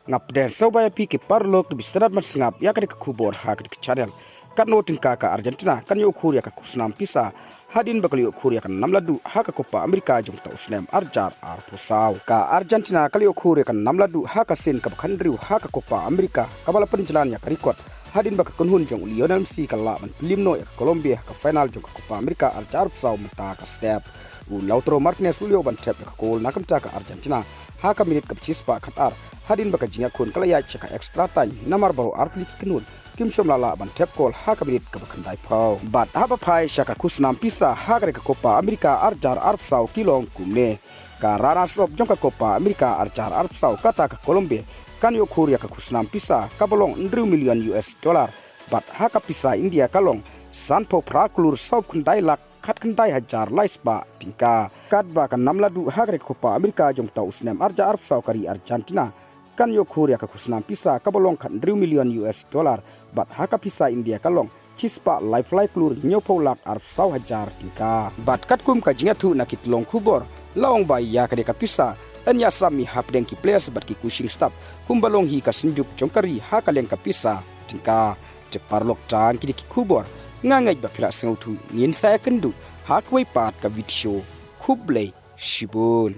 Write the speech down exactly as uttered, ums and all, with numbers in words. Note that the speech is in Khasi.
Nga pdiang sngewbha ïa phi ki paralok kiba sngewtynnat ban sngap ïa kane ka khubor ha kane ka channel. Katno tyngka ka Argentina kan ïoh khur ïa ka khusnam pisa hadien ba ka la ïoh khur ïa ka namladuh ha ka Copa America jong uta u snem arhajar arphew saw. Ka Argentina ka la ïoh khur ïa ka namladuh ha ka sien kaba khathynriew ha ka Copa America kaba la pynjlan ïa ka record hadien ba ka kynhun jong u Lionel Messi ka la lah ban pynrem noh ïa ka Colombia ha ka final jong ka Copa America arhajar arphew saw mynta ka step. U Lautaro Martinez u la ïoh ban thep ïa ka kol na ka bynta ka Argentina ha ka minit kaba shispah khatar hadien ba ka jingïakhun ka la ïaid sha ka extra time namar baroh artylli ki kynhun kim shym la lah ban thep kol ha ka minit kaba khyndaiphew. Bad haba phai sha ka khusnam pisa ha kane ka Copa America arhajar arphew saw ki long kumne. Ka runners up jong ka Copa America arhajar arphew saw kata ka Colombia kan ïoh khur ïa ka khusnam pisa kaba long hynriew million U S dollar. Bad ha ka pisa India ka long sanphew phra klur sawphew khyndai lak khatkhyndai hajar laispah tyngka. Katba ka namladuh ha kane ka Copa America jong uta u snem arhajar arphew saw ka ri Argentina kan ïoh khur ïa ka khusnam pisa kaba long khathynriew million U S dollar. Bad ha ka pisa India ka long shispah laiphew lai klur hynñiewphew lak arphew saw hajar tyngka. Bad katkum ka jingïathuh na ki tyllong khubor la ong ba ïa kane ka pisa yn ïasam hi hapdeng ki players bad ki coaching staff kumba long hi ka synjuk jong ka ri ha ka liang ka pisa tyngka. Te paralok, tang kine ki khubor. Nga ngeit ba phi la sngewthuh, ngin sa ïakynduh ha kawei pat ka video. Khublei shibun.